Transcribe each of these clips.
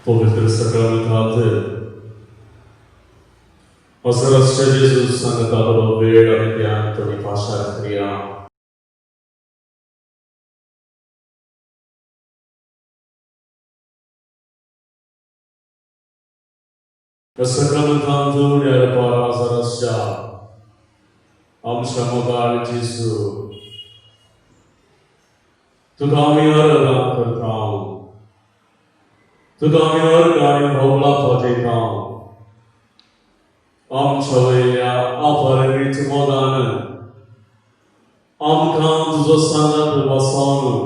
पवित्र सक्रामेंतांत असरसच्या जेजू सांगता बरो वेळ आनी ध्यान आनी पाशार करया. ह्या सक्रामेंतांत उण्यार पार आजाराच्या आमच्या मोगाळ जेजू, तुका आमी आराधना करता, तुका आमी अर्गां आनी होगळा पाठयता. आमच्या वयल्या अपरिमीत मोगान आमकां तुजो सांगात वसोवन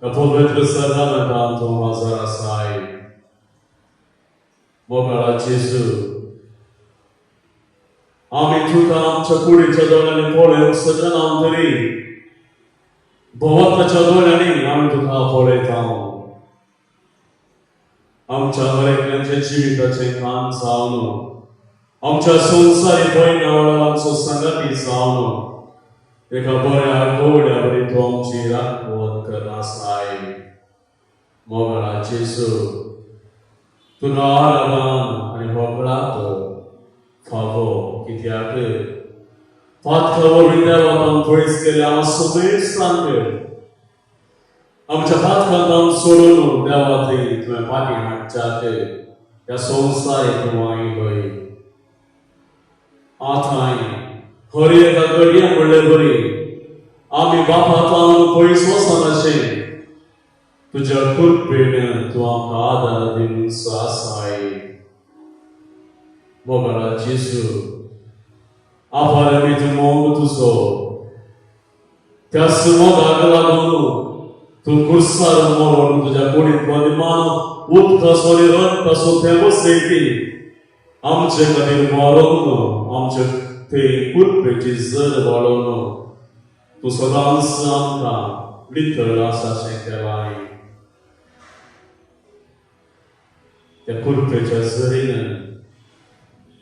ह्या पवित्र सक्रामेंतांत तूं हजर आसाय. मोगाळा जेजू, आमी तुका आमच्या कुडीच्या दोळ्यांनी पळोवंक शकना तरी भोवताच्या दोळ्यांनी आमी तुका पळयता. आमच्या हर एकल्याच्या जिविताचें काम जावन, आमच्या संवसारी पयना वेळार आमचो सांगाती जावन, एका बऱ्या गोवड्या बरी तूं आमची राखवण कर आसाय. मोगाळा जेजू, तुका आराधन आनी होगळाप फावो, कित्याक पातका वरवीं देवान पयस केल्या आमकां समेस्तांक आमच्या पातकांत सोडून देवा थंय तुवें फाटीं हाडच्याक ह्या संवसारीक तूं आयलोय. आतांय हर एका घडये म्हणले बरी आमी बापा पयस वचनाशें तुज्या कृपेन तूं आमकां आदार दिवन आसाय. मोगाळा जेजू, अपरिमीत मोग तुजो, त्याच मोगाक लागून तूं कुर्सार मरोन तुज्या कुडींतलो निमाणो उदकाचो आनी रक्ताचो थेंबो सयत आमचे खातीर मरोन, आमचे ते कृपेची जर वाडोवन तूं सदांच आमकां नितळ आसा अशें केलां. त्या कृपेच्या जरीन,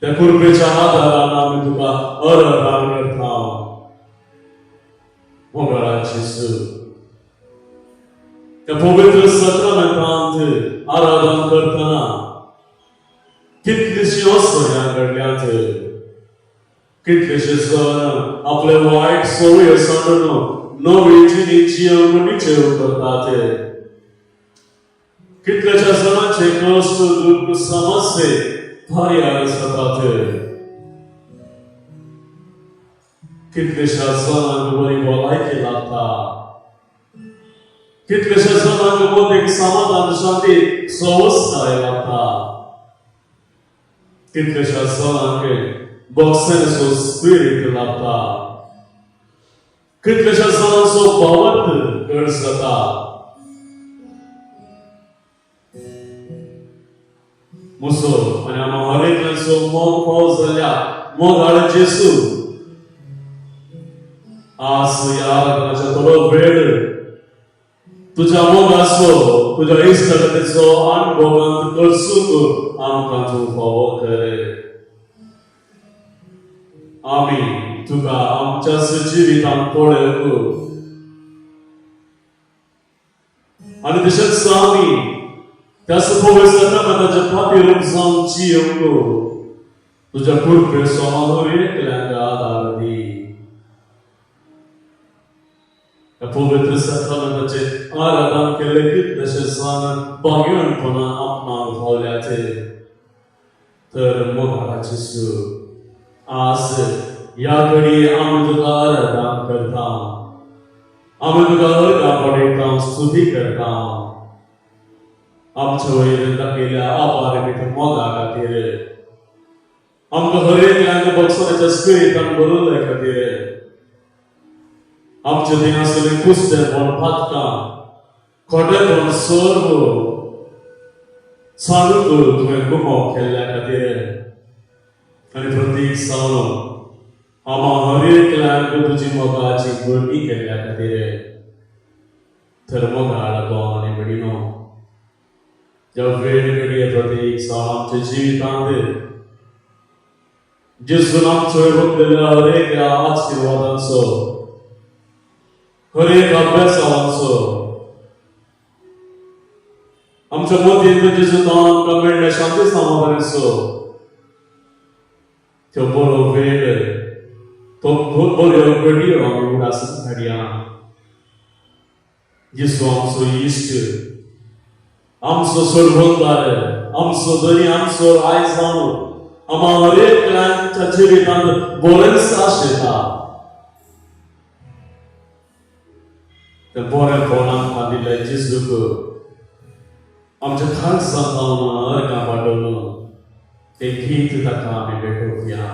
त्या कृपेच्या आदारान आमी तुका आराधना करता. मोगाळा जेजू, त्या पवित्र सक्रामेंतांत आराधना करतना कितलीशी असोयां घडल्यात, कितलेशे जण आपले वायट संवय सांडून नवी जिणी जियेवंक निश्चय करतात, कितल्याशा जणांचे कश्ट, दुःख, समस्ये पर्याय जातात, कितलेशा जणांक बरी भलायकी लागता, कितलेशा जणांक मतीक समाधान, शांती, सवस्ताय लागता, कितलेशा जणांक भगसणेचो स्पिरीट लागता, कितलेशा जणांचो भावार्थ घट जाता. मुसो आनी आमा हर एकल्याचो मोग फाव जाल्ल्या मोगाळ जेसू, आज ह्या आराधनाच्या थोडो वेळ तुज्या मोगाचो, तुज्या इश्टागतीचो अनुभवांत करसूक आमकां तूं फावो करे. आमी तुका आमच्या जिवितांत पळोवंक आनी तशेंच आमी त्या पवित्र सक्रामेंताच्या पातीरूप जावन जियेवंक तुज्या कृपेचो हर एकल्यांक आदार दी. ह्या पवित्र सक्रामेंताचे आराधन केल्ले कितलेशे जाण भाग्यवानपणा आपणाक फावल्यात. तर मोगाळा जेजू, आज ह्या घडये आमी तुका आराधना करता, आमी तुका अर्गां पडयता, स्तुती करता आमच्या वयर दाखयल्या अपरिमीत मोगा खातीर, आमकां हर एकल्यांक भगसणाच्या स्पिरिटान भरवल्या खातीर, आमचे थंय आसलें कुस्तेपण, पातकां, खोटेपण सर्व सांडून तुवें गुमो केल्ल्या खातीर आनी प्रतीक जावन आमा हर एकल्यांक तुजी मोगाची भरणी केल्ल्या खातीर. तर मोगाळ भाव आनी भयणीनो, ज्या वेळ घडये प्रतीक जावन आमच्या जिवितांत जेजून आमचो बदलेल्या हर एक आशिर्वादांचो, हर एक अभ्यासांचो आमच्या मतींत जेजू तो आमकां मेळ्ळ्या शांती समाधानाचो त्यो बरो वेळ, तो बऱ्यो घडयो आमी उडास हाडया. जेजू आमचो इश्ट, आमचो सोडवणदार, आमचो धनी, आमचो राय जावन आम्हा हरेकल्याच्या जिवितांत बरेंच आशेता. तें बरेंपण आमकां दिल्लें जेजूक आमच्या खालसा जावन अर्गां वाडोवन तें गीत ताका आमी भेटोवया.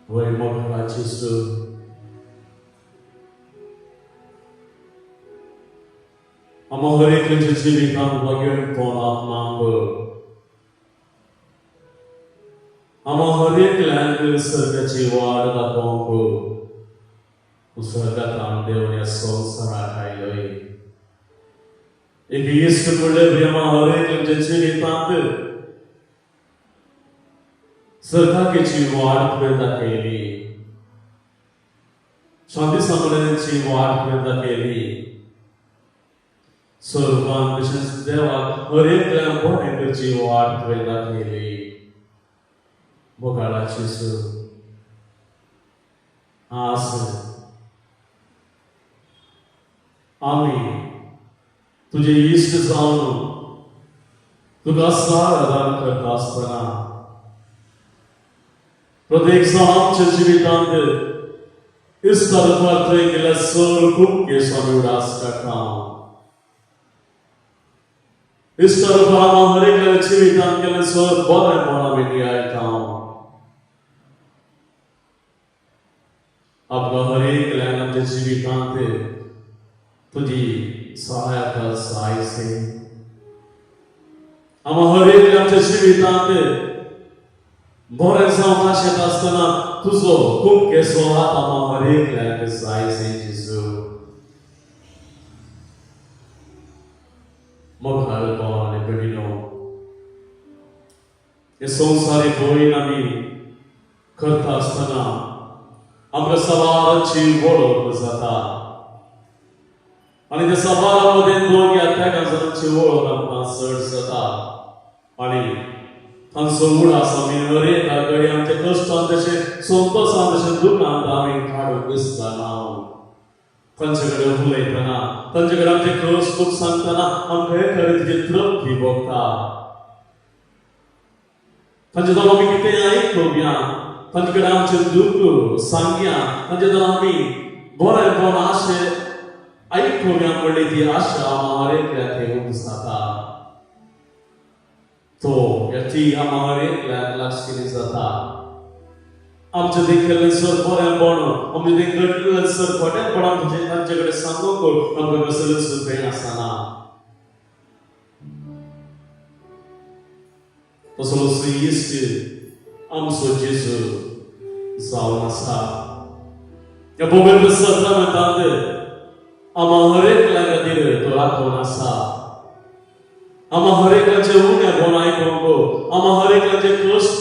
वय मोगाळा जेजू, आमकां हर एकल्याच्या जिवितांत वागेणपण आपणाक, आमकां हर एकल्यांक सर्गाची वाट दाखोवंक तूं सर्गांतल्यान देवन ह्या संवसाराक आयलोय. एक इश्ट म्हणल्यार आमकां हर एकल्याच्या जिवितांत सर्गाची वाट तुवें दाखयली, शांती समाधानाची वाट तुवें दाखयली. सर्वान तशेंच देवाक हर एकल्यान बरें करची वाट तुवें दाखयली. मोगाळा जेजू, आज आमी तुजे इश्ट जावन तुका सार करता आसतना प्रत्येक जाण आमच्या जिवितांत इश्टा रुपार थंय गेल्यार चड खूब केस आमी उडास काडटा. इश्टा रुपार आमी हर एकल्या जिवितांत केल्लें चड बरेंपण आमी नियाळटा. आपल्या हर एकल्यान आमच्या जिवितांत तुजी सहायता जाय. आमकां हर एकल्या आमच्या जिवितांत बरें जावंक आशेत आसतना तुजो खूब केसो हात आमकां हर एकल्याक जाय जेजू. मोगाळ भाव आनी भयणीनो, हे संवसारीक भयण आमी करता आसतना आमकां सवाराची वळख जाता आनी त्या सवारा मदें दोग या तेगां जाणांची वळख आमकां चड जाता आनी तांचो उडास आमी हर एका घडी आमच्या कश्टान तशें संतोशान तशें दुखांत आमी काडूंक दिसतना, तांचे कडेन उलयतना, तांचे कडेन आमचे कश्ट खूब सांगतना आमकां हे कडेन तुजी तृप्ती भोगता. तांचे जावन आमी कितें आयकुया, तांचे कडेन आमचें दुख्ख सांगया, तांचे जावन आमी बरेंपण आशे आयकुया म्हणली ती आशा आमकां हर एकल्याक जाता. तो या ती आमकां हर एकल्याक लागशिल्ली जाता. आमचें तें केल्लें सर बरेंपण, आमचें तें घडलें सर खोटेंपण आमचें तांचे कडेन सांगूंक आमकां कसलेंच भंय आसना. तसोच इश्ट आमचो जेजू जावन आसा. ह्या पवित्र साक्रामेंतांत आमकां हर एकल्या खातीर तो राखून आसा. आमकां हर एकल्याचें उणेपण आयकूंक, आमकां हर एकल्याचें कश्ट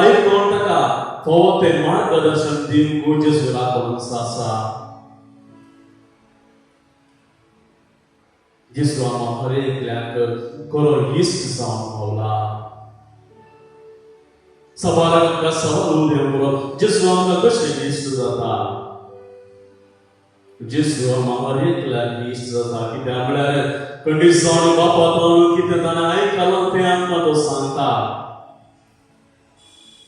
आयकून ताका फावो तें मार्गदर्शन दिवंक जेजू राखून आसा. जेजू आमकां हर एकल्याक खरो इश्ट जावन पावला. सवाराक आमकां सवाल उदय, जेजू आमकां कशें इश्ट जाता? जेजू आमकां हर एकल्याक इश्ट जाता कित्याक म्हळ्यार खंडीत जावन बापा जावन कितें ताणें आयकलां तें आमकां तो सांगता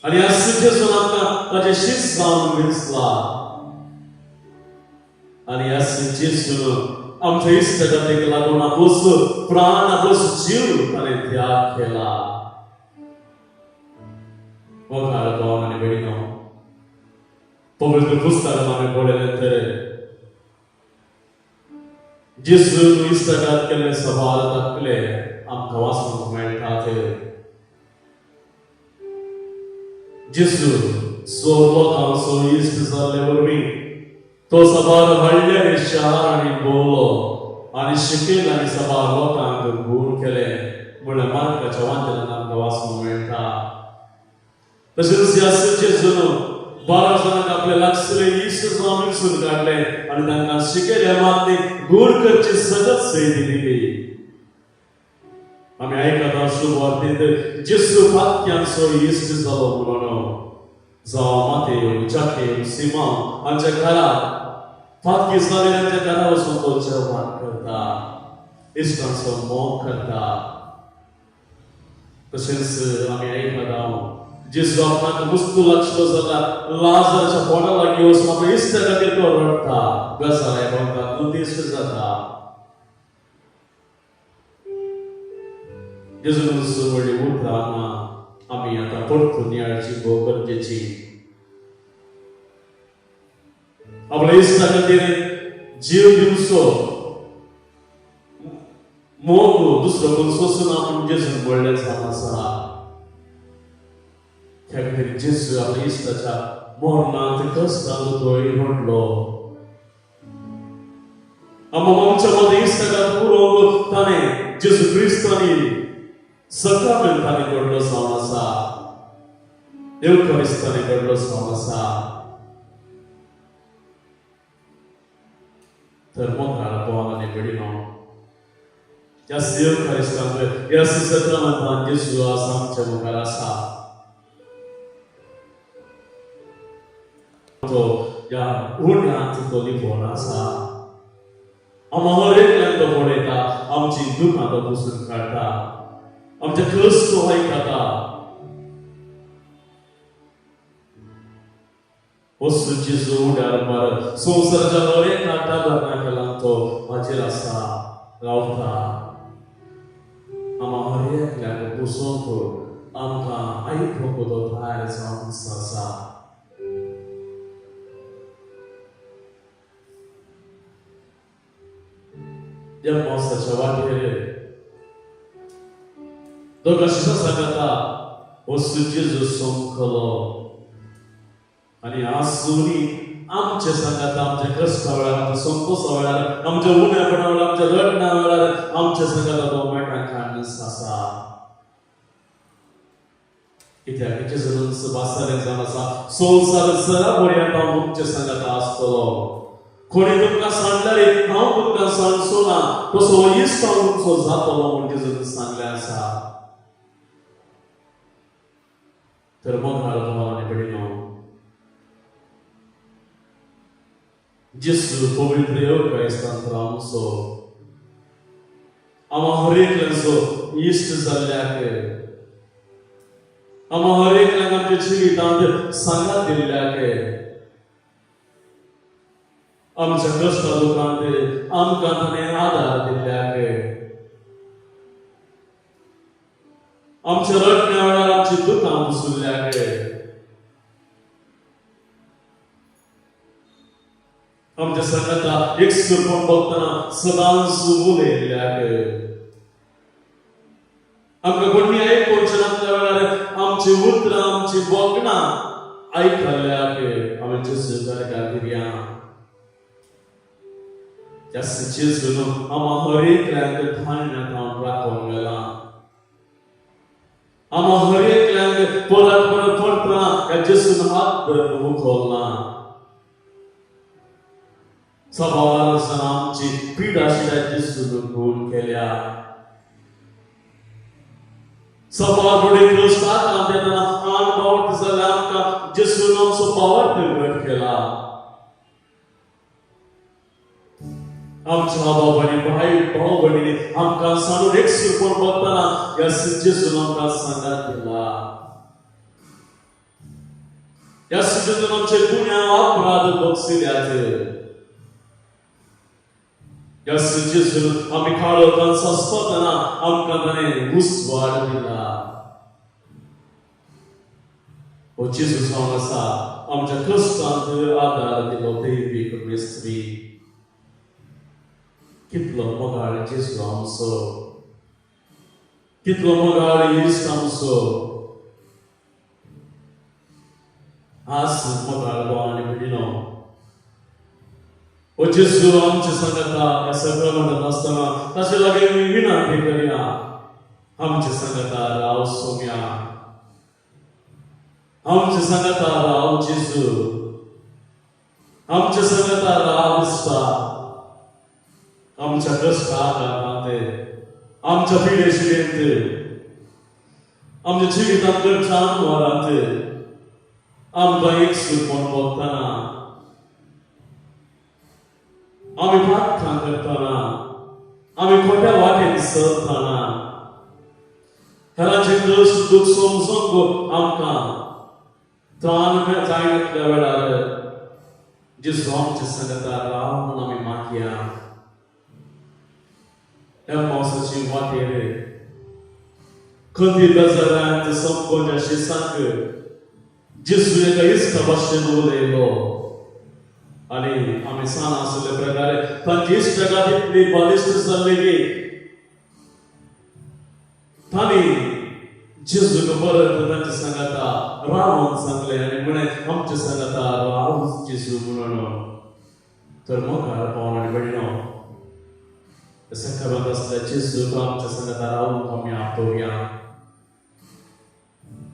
आनी आज जेजून आमकां ताचें शीस जावन विंचला आनी आज जेजून आमच्या इश्टागतीक लागून आपलोच प्राण, आपलोच जीव ताणें त्याग केला. मोगाळ भाव आनी भयणीनो, पवित्र पुस्तकान आमी पळयलें तर जेजून इश्टागत केल्ले सवाल दाखले आमकां वाचूंक मेळटात. जेजू सो लोकांचो इश्ट जाल्ले वरवीं तो सबार व्हडल्या शारांनी भोंवलो आनी शिकयलें आनी सबार लोकांक गूण केले म्हणल्यार मार्काच्या वांजेलान आमकां वाचूंक मेळटा. तशेंच ह्या जेजून 12 जाणांक आपल्या लागसले इश्ट जावन विंचून काडले आनी तांकां शिकयले मात गूण करची सगळत सैती दिली. आमी आयकता शुभवार्तेंत जेजू पातक्यांचो इश्ट जालो म्हणून. जावं मातेव, जाकेव, सिमांव हांच्या घरा पातकी जाल्ल्यांच्या घरा वचून तो जेवण करता, इश्टांचो मोग करता. तशेंच आमी आयकता जेजू आपणाक वस्तू लागशिल्लो जाल्यार लाजराच्या पोटा लागीं वचून आपल्या इश्टा खातीर तो रडटा, गजाल आमकां उद्देश जाता. जेजून व्हडली उतरां आमी आतां परतून नियाळची भोव गरजेची. आपल्या इश्टा खातीर जीव दिवचो मोग दुसरो कोण सोंसना म्हूण जेजून म्हणलें जावन आसा. त्या खातीर जेजू आपल्या इश्टाच्या मरणांत कश्टान तोय रडलो. आमच्या आमच्या मदें इश्टाक पुरोवंक ताणें जेजू क्रिस्तांनी सकाळ ताणें घडलो जावन आसा, येवकरिस्तांनी घडलो जावन आसा. तर मोगाळ भाव आनी भयणीनो, ह्या येवकरिस्तांत, ह्या सक्रामेंतान जेजू आज आमच्या मुखार आसा. तो ह्या उण्यांत तो लिपोवन आसा. आमकां हर एकल्याक तो पळयता, आमची दुखां तो पुसून काडटा, आमचे कश्ट तो आयकता. वस्तू जेजू उड्यार मार संवसाराच्या हर एका टाबर्नाकलांत तो हाजेर आसा, रावता. आमकां हर एकल्याक बसोवंक, आमकां आयकूंक तो तयार जावन आसा. ह्या पावसाच्या वाटेर दोगां शिसां सांगता वस्तू जेजू सोंकलो आनी आसूनी आमचे सांगाता आमच्या कश्टा वेळार, आमच्या संतोसा वेळार, आमच्या उण्यापणा वेळार, आमच्या रडण्या वेळार आमच्या सांगाता तो मेटां काडून आसा. कित्याक जेजून बासारें जावन आसा, संवसार सरा पर्यंत हांव तुमचे सांगाता आसतलो. कोणी तुमकां सांगल्यार हांव तुमकां सांगचो ना, तसो इश्ट हांव तुमचो जातलो म्हूण जेजून सांगलें आसा. तर मोगाळ भाव आनी भयणीनो, जेजू पवित्र येवकारिस्तांत रावचो आमकां हर एकल्याचो इश्ट जाल्ल्याक, आमकां हर एकल्याक आमच्या जिवितांत सांगात दिल्ल्याक, आमच्या कश्टा दुखांत आमकां ताणें आदार दिल्ल्याक, आमच्या रडण्या वेळार आमची दुखां पुसुल्ल्याक, आमच्या सांगाता एकसुरपण बघतना सदांच उलयल्ल्याक, आमकां कोणी आयकुचें नासल्या वेळार आमची उतरां, आमची बोगणां आयकल्ल्याक आमी जेजू सारक्या दिवया. त्याच जेजून आमकां हर एकल्याक धाडण्यात हांव राखून गेला. आमकां हर एकल्याक परत परत पडटा ह्या जेजून हात धरून उखलना. सबार आमची पिडा शिडा जेजून गुण केल्या. सबार फुडें क्रिस्ताक येतना आन पावट जाल्यार आमकां जेजून आमचो पावर प्रगट केला. आमच्या बाबांनी, भाई भाव भयणींनी आमकां सांडून एकसुरपण बघतना ह्या जेजून आमकां सांगात दिला. ह्या जेजून आमचे गुन्यांव अपराध बक्षिल्यात. ह्या जेजून आमी काळोखान सोंसतना आमकां ताणें उजवाड दिला. हो जेजू जावन आसा आमच्या कश्टांत आदार दिलो दैवीक मिस्त्री. कितलो मोगाळ जेजू आमचो, कितलो मोगाळ इश्ट आमचो. आज मोगाळ भाव आनी भयणीनो, हो जेजू आमचे सांगाता ह्या सगळ्या म्हणत आसतना ताचे लागीं आमी विनंती करया, आमचे सांगाता राव सोम्या, आमचे सांगाता राव जेजू, आमचे सांगाता राव इश्टा. आमच्या कश्टाक आमच्या पिडेशिडेंत, आमच्या जिवितांत घडच्या अनवरांत आमकां एकसुरपण भोगतना, आमी पातकां करतना, आमी खोट्या वाटेन चलतना, हेरांचे कश्ट दूख समजूंक आमकां त्राण जायनासल्या वेळार जेजू आमच्या सांगाता राव म्हूण आमी मागया. ह्या पावसाची वाटेर खंती बेजारांत संपच्या शिसांक जेजू एका इश्टा भाशेन उलयलो. आनी आमी सान आसले प्रकारे तांची इश्टागत इतली बलिश्ट जाल्ली की तांणी जेजूक परत तांचे सांगाता रावून सांगलें आनी म्हळें आमचे सांगाता राव जेजू म्हणून. तर मुखार पावन आनी भयणो सकारांत आसल्या जेजूक आमच्या सांगाता रावूंक आमी आपोवया.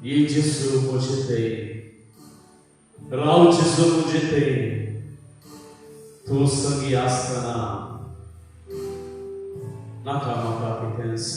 ये जेजू म्हजे थंय राव, जेजू म्हजे थंय, तूं संगी आसतना नाका म्हाका कितेंच.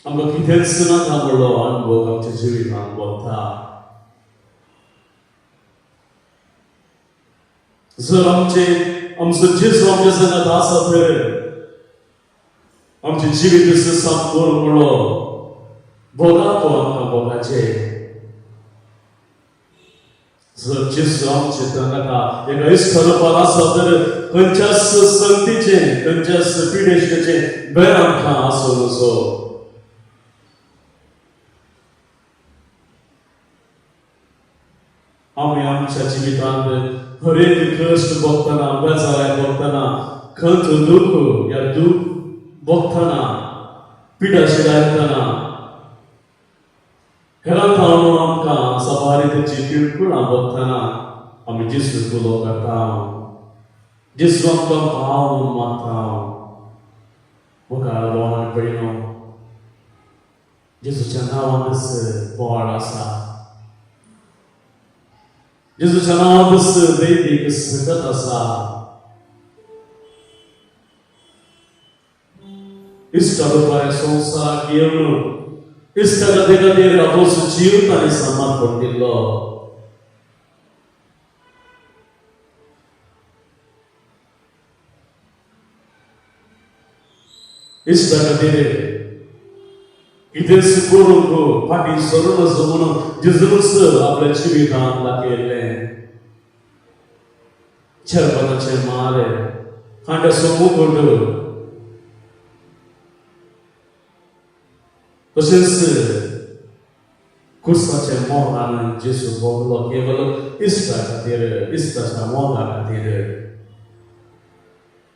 आमकां कितेंच नाका म्हणलो अनुभव आमच्या जिवितांत वता. जर आमचे आमचो जेजू आमच्या सांगात आसा तर आमचें जिवीत सामको म्हणलो भोगा तो आमकां भोगाचें. जर जेजू आमचे सांगाता एका इश्टा रुपान आसा तर खंयच्याच संगतीचें खंयच्याच पिडेस्ताचें भंय आमकां आसूं नजो. आमी आमच्या जिवितांत हर एक कश्ट भोगतना, बेजाराय भोगतना, खंत दुख या दूख भोगतना, पिडा शिडायतना हेरां थावन आमकां सबारी तेची किळकुळां भोगतना आमी जेजूक उलो करता, जेजू आमकां भाव म्हणून मागता. मुखार भाव आनी भयणो जेजूच्या नांवानच बळ आसा, जेजूच्या नांवानच दैवीक सकत आसा. इश्टा रुपान संवसाराक येवन इश्टागते खातीर आपलो जीव ताणें समर्पण दिल्लो. इश्टा खातीर कितेंच करूंक फाटीं सरून आसा म्हणून जेजूनच आपल्या जिवितांत दाखयल्लें. चेरपणाचें मार, कांड्याचो मुकुट, तशेंच कुसाचें मोगान जेजू भोगलो केवल इश्टा खातीर, इश्टाच्या मोगा खातीर.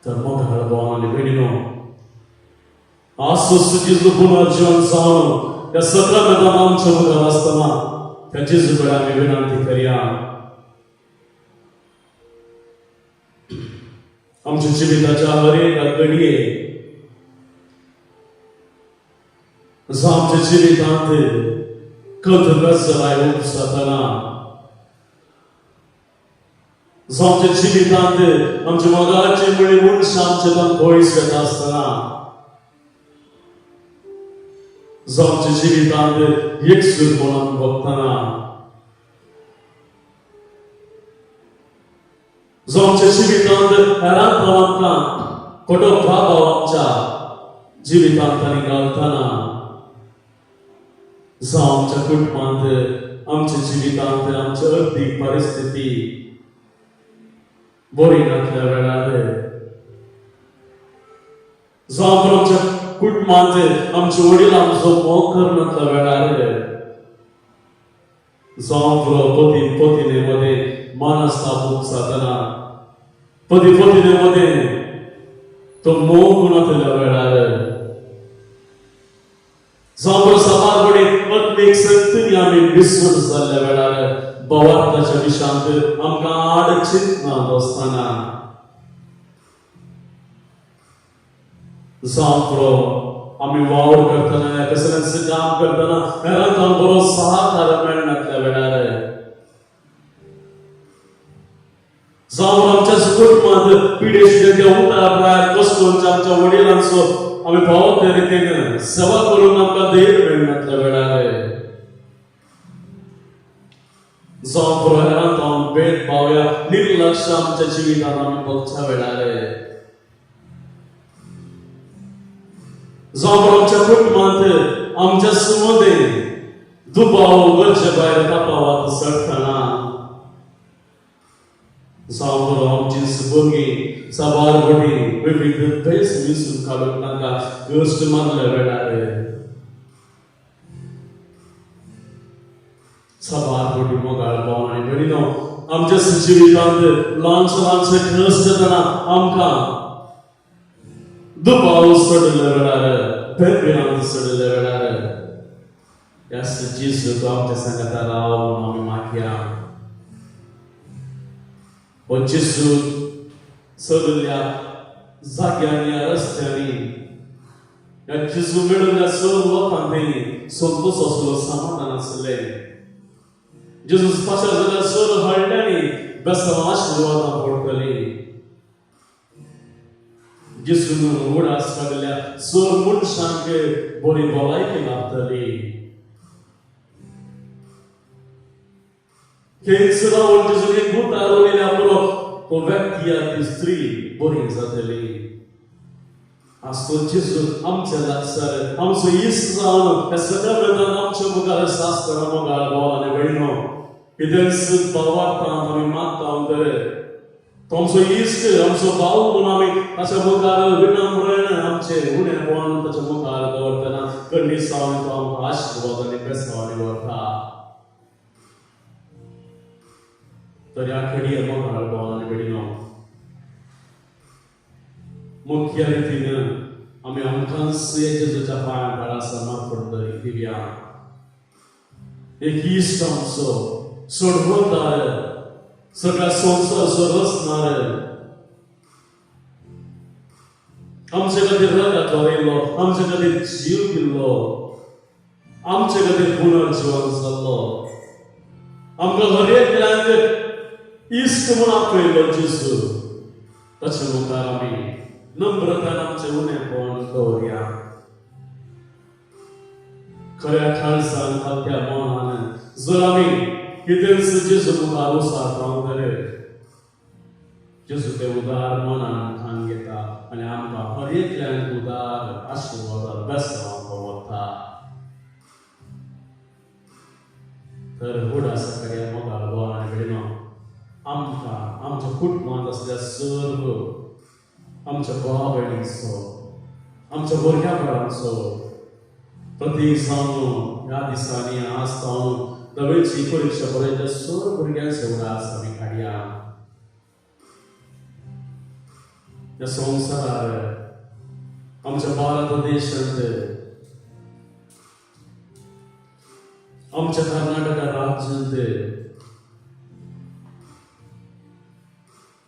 तर मोगाळ भाव आनी भयणीनो, आसूस जेजू पुनर्जीवन जावन ह्या सक्रामेंतान आमच्या मुखार आसतना त्या जेजू कडेन आमी विनंती करया, आमच्या जिविताच्या हर एका घडये जावं आमच्या जिवितांत कथगजलाय उपसतना, जावं आमच्या जिवितांत आमच्या मोगाची म्हळी मनशां आमच्या तान पयस वेता आसतना, जावं आमच्या जिवितांत एकसूरपणान भोगतना, जावं आमच्या जिवितांत हेरांत आमकां खोटो प्रभाव आमच्या जिवितांत आनी घालतना, जावं आमच्या कुटुंबांत आमच्या जिवितांत आमची अर्थीक परिस्थिती बरी नासल्या वेळार, जावं आमच्या कुटुंबांत आमचे वडील आमचो मोग करनासल्या वेळार, जावं पती पतिने मदें मनस्ताप जातना, पती पतिने मदें तो मोग नासल्या वेळार, जावं साबार कडेन आत्मीक संतनी आमी विसर जाल्ल्या वेळार, भवार्थाच्या विशांत आमकां आड चिंतना बसतना, जावं आमी वावर करतना, कसलेंच काम करतना हेरांक बरो सहकार मेळनासल्या वेळार, जावं आमच्या कुटुंबांत पिडेश त्या उतरा प्रायार कश्टोंच्या आमच्या वडिलांचो आमी फावो त्या रितीन सेवा करून आमकां धैर्य मेळनासल्या वेळार, जावं हेरांत भेदभाव या निर्लक्ष आमच्या जिवितांत आमी बगच्या वेळार, जावं आमच्या कुटुंबांत आमच्या सुमदें दुबाव गरजे भायर तापावात चडटना, जावं आमची भुरगीं साबार फावटी विविध भेस विसून काडून तांकां कश्ट मारल्या वेळार, साबार फावटी मोगाळ भाव आनी भयणीनो, आमच्या जिवितांत ल्हानशे ल्हानशे कश्ट जातना आमकां दुबाव चडल्या वेळार, भेदभिरांत चडल्या वेळार, ह्या जेजू तूं आमच्या सांगाता राव म्हणून आमी मागया. हो जेजू सगल्या जाग्यांनी, रस्त्यांनी ह्या जेजू मेळिल्ल्या सर्व लोकांक थंय संतोश आसलो, समाधान आसलें. जेजू पाशार जाल्या सर्व हळड्यांनी बेसांव आशिर्वादां पडटलीं. जेजून उडास काडल्या सर्व मनशांक बरी भलायकी लाभतली. थंयच रावन जेजून एक उतार उलयल्या पुरो तो व्यक्ती या ती स्त्री बरी जातली. आज तो जेजू आमच्या लागसार आमचो इश्ट जावन ह्या सगळ्या वेळान आमच्या मुखार आसा आसतना मोगाळ भाव आनी भयणो, कितेंच भावार्थांत आमी मागता तर तो आमचो इश्ट, आमचो भाव म्हणून आमी ताच्या मुखार विनम्रण आमचें उणेपण ताच्या मुखार दवरतना कन्नीसावन तो आमकां आशिर्वाद आनी बेसांवांनी व्हरता. तर ह्या घडये मोगाळ भाव आनी भयणीनो, मुख्य रितीन आमी आमकांच जेजूच्या पांयां तळा समर्पण दिवया. एक इश्ट आमचो सोडवणदार, सगळ्या संवसाराचो रचणार, आमचे खातीर रगत वारयलो, आमचे खातीर जीव दिल्लो, आमचे खातीर पुनर्जीवन जाल्लो, आमकां हर एकल्यांक इश्ट म्हूण आपयलो जेजू, ताचे मुखार आमी नम्रतान आमचें उणेपण दवरया. खऱ्या काळजान खात्या मनान जर आमी कितेंच जेजू मुखार उसार रावतले, जेजू ते उदार मनान खान घेता आनी आमकां हर एकल्यान उदार आशिर्वादार बेसांव वता. तर व्हड आसा खऱ्या मोगाळ भाव आनी भयणो, आमकां आमच्या कुटुंबांत आसल्या सर्व आमच्या भाव भयणींचो, आमच्या भुरग्या बाळांचो प्रतीक जावन ह्या दिसांनी आज जावन दवेची परिक्षा बरयल्या सर्व भुरग्यांचे उडास आमी काडया. ह्या संवसारार आमच्या भारत देशांत, आमच्या कर्नाटक राज्यांत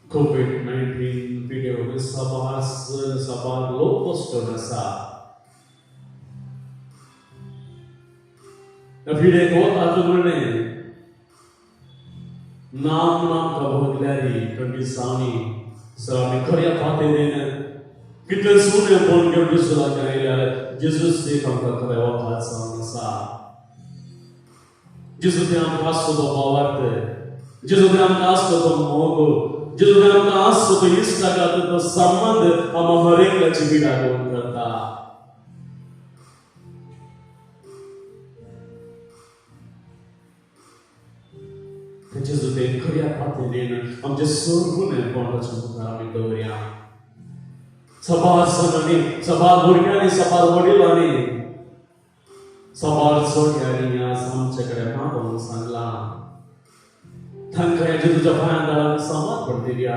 कोवीड-19 पिडेवरून साबार साबार लोक कश्टून आसा. ह्या पिडेक वतात म्हणलें नाम नाम भोगल्यारी कंडिसांनी सर आमी खऱ्या पातेन कितलें सुणे फोन घेवन जेजू लागीं आयल्यार जेजूस एक आमकां खरें वखद जावन आसा. जेजू ते आमकां आसतो तो भावार्थ, जेजू ते आमकां आसतो तो मोग, जेजू ते आमकां आसतो तो इश्टागत, तो संबंद आमकां हर एकल्याची बिडागोवन करता. जेजू ते खऱ्या पातेन आमचे सर्व गुणेपणाच्या मुखार आमी दवरया. सबार सणांनी, सबार भुरग्यांनी, सबार वडिलांनी, सबार चोट्यांनी आज आमचे कडेन मागोवन सांगलां, तांकां जेजूच्या पांयां दारान समर्पण दिवया.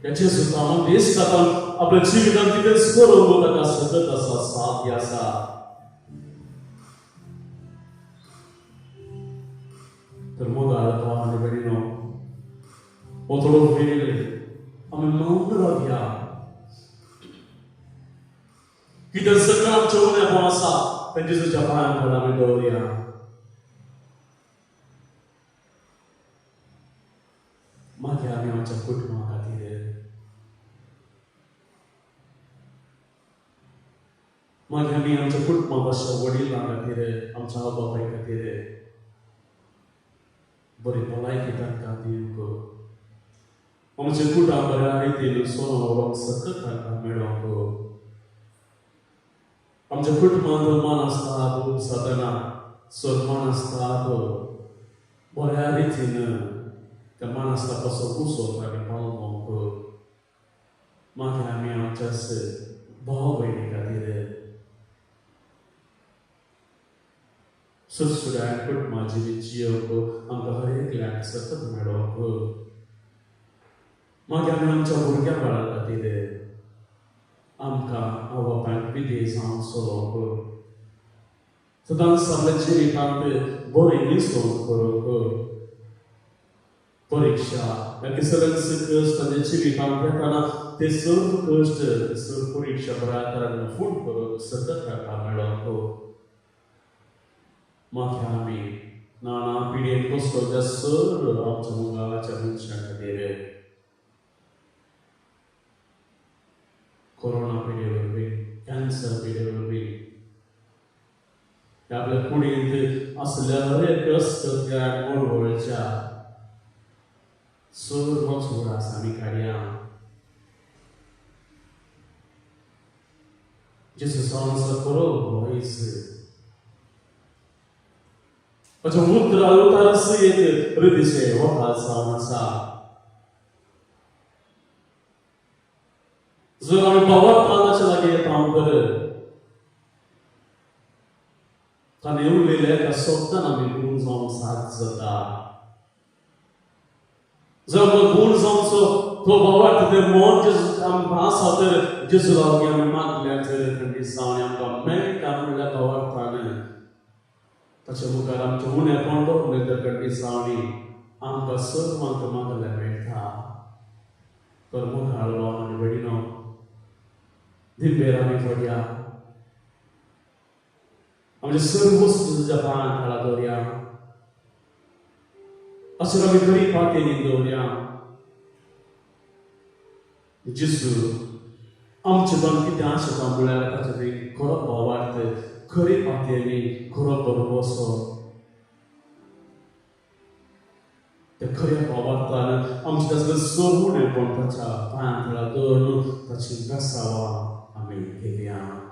ह्या जेजूचा आमच्या इश्टान आपल्या जिवितान कितेंच करूंक ताका सतत आसा, साध्य आसा. तर मोगाळ भाव आनी भयणीनो, हो थोडो वेळ आमी मौन रावया. कितें सगळें आमचें उणेपण आसा तें जेजूच्या पांयां कडेन आमी दवरया. मागीर आमी आमच्या कुटुंबा खातीर, मागीर आमी आमच्या कुटुंबात आसच्या वडिलां खातीर, आमच्या आवय बापाय खातीर बरी भलायकी तांकां दिवंक, आमच्या कुटां बऱ्या रितीन सोनो व्हरोंक सकत तांकां मेळोंक, आमच्या कुटुंबांत मान आसता साधना सन्मान आसता बऱ्या रितीन त्या मान आसता कसो उसोत आमी पावोवंक, मागीर आमी आमच्या भाव भयणी खातीर सुटसुड्यान कुटुंबा जिवीत जियोवंक आमकां हर एकल्याक सकत मेळोवंक, मागीर आमी आमच्या भुरग्या बाळां खातीर आमकां आवय बापायक विधेय जावन चलोवंक, सदांच आपल्या जिवितांत बरी निसवण करूंक, परिक्षा ह्या सगळ्यांचे कश्ट तांच्या जिवितांत येताना ते सर्व कश्ट, ते सर्व परिक्षा बऱ्या तरेन फूट करूंक सकत तांकां मेळोवंक, मागीर आमी नाना पिढयेन कसलो ज्या सर्व आमच्या मुगाच्या मनशां खातीर कोरोना पिढये वरवीं, कॅन्सर पिढये वरवीं, आपल्या कुडींत आसल्या हर एक कश्ट मळवळच्या सर्व उडास आमी काडया. जेजू जावन खरो वॉयस ताच्या उतरा उतारस एक रितीचें वखद जावन आसा. जर आमी भावार्थान ताच्या लागीं येता तर ताणें उलयलें एका शब्दान आमी गुण जावंक साध्य जाता. जर आमकां गुण जावचो तो भावार्थ तें मन जेजू आमकां आसा तर जेजू लागीं आमी मागल्या तर खंडीत जावन आमकां मेळटा म्हणल्यार भावार्थान ताच्या मुखार आमचें उणेपण दवरलें तर खंडीत जावणी आमकां सर्वांक मागल्यार मेळटा. तर मुखार भाव आनी भयणीनो, दिंबेर आमी पडया, आमचे सर्व वस्तू तुज्या पांयां खाला दवरया, अशें आमी खरी पातेनी दवरया. जेजू आमचें जावन कितें आशेता म्हळ्यार ताचें खरो भावार्थ खरी पातयेली, खरो भरवंसो. त्या खऱ्या भावार्थान आमचें ताचें सर्वणेपण ताच्या पांयां तळा दवरून ताची बेसांवां आमी घेवया.